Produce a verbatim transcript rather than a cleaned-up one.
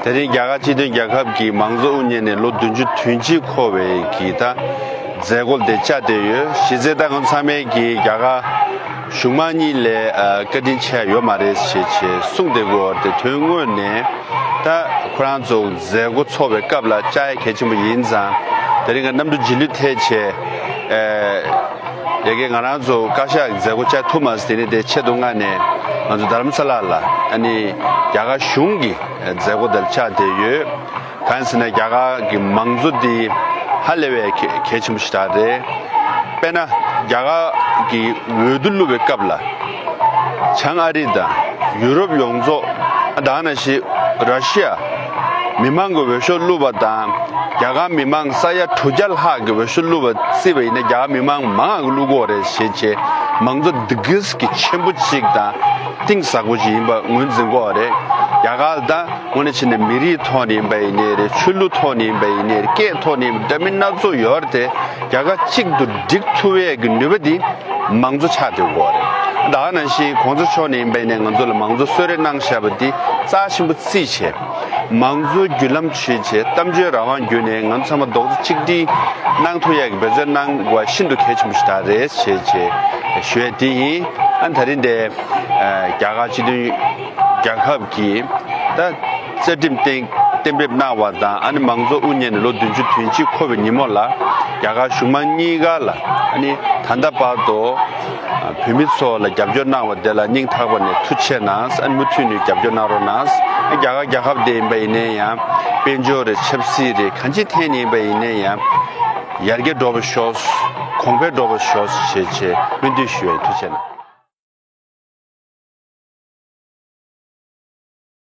དེ་རིང་རྒྱ་གར་སྤྱི་མཐུན་རྒྱལ་ཁབ་ཀྱི་མང་གཙོ་དབུ་བརྙེས་ནས་ལོ་བདུན་ཅུ་དོན་གཅིག་འཁོར་བའི་གི་ད་མཛད་སྒོ་དེ་བཅར་བསྡད་ཡོད། གཞི་རྩའི་ད་ང་ཚང་མས་ཀྱི་རྒྱ་གར་གཞུང་མང་གཉིས་ལས་ཨ་བཀའ་དྲིན་ཆེ་ཡོད་མ་རེད་ཞེས་བྱས་གསུངས་བསྡད་ཀྱི་ཡོད་རེད། དེ་དོན་དངོས་ནས་ད་ཁོ་རང་ཚོ་མཛད་སྒོ་ཚོགས་པའི་སྐབས་ལ་བཅར་ཡ་གལ་ཆེན་པོ་ཡིན་ཙང་། དེ་རིང་ང་གནམ་གྲུ་རྗེས་ལུས་ཐེབས་བྱས་ཨ། ཡ་གི་ང་རང་ཚོ་བཀའ་ཤག་མཛད་སྒོ་བཅར་ཐུབ་མ་སོང་། དེ་ནས་དེ་ཆེད་དུ་མངགས་ནས་ང་ཚོ་རྡ་རམ་ས་ལ་ལ་ཨ་ནི་རྒྱ་གར་གཞུང་གི་མཛད་སྒོ་དེར་བཅར་བསྡད་ཡོད། གང་ཟེར་ན་རྒྱ་གར་གྱི་མང་གཙོ་འདི་ཧ་ལས་པའི་གལ་གལ་ཆེན་པོ་ཞིག་རེད། དཔེར་ན་རྒྱ་གར་གྱི་འོས་བསྡུ་བླུགས་པའི་སྐབས་ལ་བྱང་ཨ་རི་དང་ཡུ་རོབ་ཡོངས་རྫོགས། ད་ག་ནང་བཞིན་ར་ཤི་ཡ་མི་མང་གི་འོས་ཤོག་བླུགས་པ་དང་རྒྱ་གར་མི་མང་ས་ཡ་དྲུག་བརྒྱ་ལྷག་གི་འོས་ཤོག་བླུགས་པ་བརྩིས་པ་ཡིན་ན་རྒྱ་གར་མི་མང་མང་ང་བླུགས་ཀྱི་ཡོད་རེད་ཞེས་བྱས། མང་གཙོ་འདི་གིས་ཀྱི་ཆེན་པོ་གཅིག་དང་གཏིང་ཟབ་པོ་ཞིག་ཡིན་པ་ངོས་འཛིན་དགོས་པ་རེད། རྒྱ་གར་ལ་ད་དངོས་གནས་བྱས་ན་མི་རིགས་ཐོག་ནས་ཡིན་པ་ཡིན་ནའི་རེད། ཆོས་ལུགས་ཐོག་ནས་ཡིན་པ་ཡིན་ནའི་རེད། སྐད་ཐོག་ནས་ཡིན་པ་འདྲ་མིན་སྣ་ཚོགས་ཡོད་རེད་དེ། རྒྱ་གར་གཅིག་ཏུ་སྒྲིལ་ཐུབ་ཡས་ཀྱི་ནུས་པ་འདི་མང་གཙོ་ཆགས་བསྡད་ཡོད་རེད། ད་ག་ནང་བཞིན་གོང་ས་མཆོག་ནས་ཡིན་པ་ཡིན་ནའི་ང་ཚོ་ལ་མང་གཙོ་གསོལ་རས་གནང་བཞག་པ་འདི་རྩ་ཆེན་པོ་བརྩིས་བྱས། མང་གཙོའི་བརྒྱུད་ལམ་ཆེད་བྱས་གཏམ་བརྗོད་རང་དབང་བརྒྱུད་ནས་ང་ཚོ་ཚང་མ་རྡོག་རྩ་གཅིག་སྒྲིལ་གནང་ཐུབ་ཡས་ཀྱི་འབད་བརྩོན་གནང་དགོས་པ་ཤིན་ཏུ་གལ་ཆེན་པོ་ཞིག་ད་རེད་ཞེས་བྱས་ཞུ་ཡས་དེ་ཡིན། ཨ་ནི་ད་རིང་འདི་རྒྱ་གར་སྤྱི་མཐུན་རྒྱལ་ཁབ་ཀྱི་ད་རྩ་ཁྲིམས་གཏན་གཏན་འབེབས་གནང་བ་དང་། ཨ་ནི་མང་གཙོ་དབུ་བརྙེས་ནས་ལོ་བདུན་ཅུ་དོན་གཅིག་འཁོར་བའི་ཉིན་མོ་ལ་རྒྱ་གར་གཞུང་མང་གཉིས་ཀ་ལ་ཨ་ནི་ད་ལྟ་བར་དུ་བོད་མི་ཚོ་ལ་རྒྱབ་སྐྱོར་གནང་བ་དེ་ལ་སྙིང་ཐག་པ་ནས་ཐུགས་རྗེ་ཆེ་གནང་། ཨ་ནི་མུ་མཐུད་ནས་རྒྱབ་སྐྱོར་གནང་རོགས་གནང་། རྒྱ་གར་རྒྱལ་ཁབ་དེ་ཡིན་པ་ཡིན་ནའི་ཡང་། དཔལ་འབྱོར་རེད། ཆབ་སྲིད་རེད། གང་ཅིའི་ཐད་ནས་ཡིན་པ་ཡིན་ནའི་ཡང་ཡར་རྒྱས་འགྲོ་བར་ཤོག། གོང་འཕེལ་འགྲོ་བར་ཤོག་ཞེས་བྱས་སྨོན་འདུན་ཞུ་ཡ་ཡིན། ཐུགས་རྗེ་ཆེ་གནང་།